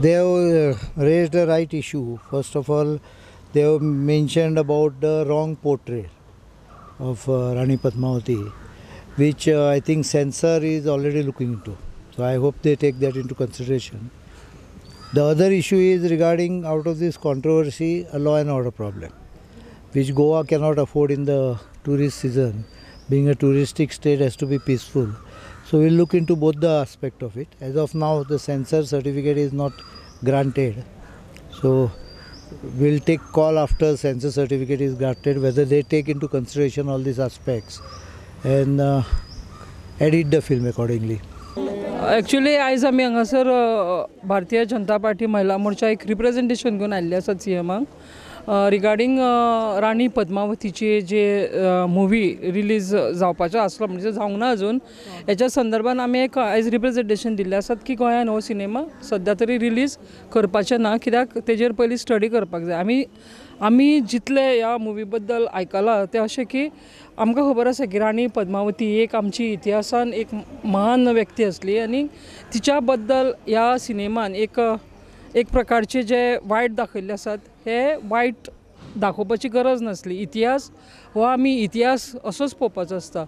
They have raised the right issue. First of all, they have mentioned about the wrong portrait of Rani Padmavati, which I think censor is already looking into. So I hope they take that into consideration. The other issue is regarding, out of this controversy, a law and order problem, which Goa cannot afford in the tourist season. Being a touristic state has to be peaceful. So we'll look into both the aspect of it. As of now, the censor certificate is not granted. So we'll take call after censor certificate is granted, whether they take into consideration all these aspects and edit the film accordingly. Actually आयज आमी हांगासर Bharatiya Janata party महिला मोर्चा एक representation घेवन आयिल्ले आसा C एमाक regarding राणी पद्मावतीची जे movie release जावपाचो आसलो, म्हणजे जावंक ना अजून, हेच्या संदर्भान आमी एक आयज रिप्रेजेंटेशन दिल्लें आसात की गोंयान हो सिनेमा सद्या तरी रिलीज करपाचें ना, कित्याक तेजेर पयलीं स्टडी करपाक जाय. आमी जितले ह्या मुवी बद्दल आयकलां तें अशें की आमकां खबर आसा की राणी पद्मावती एक आमची इतिहासान एक महान व्यक्ती आसली आनी तिच्या बद्दल ह्या सिनेमान एक प्रकारचे जे वायट दाखयल्ले आसात, हे वायट दाखोवपाची गरज नासली. इतिहास हो आमी इतिहास असोच पळोवपाचो आसता.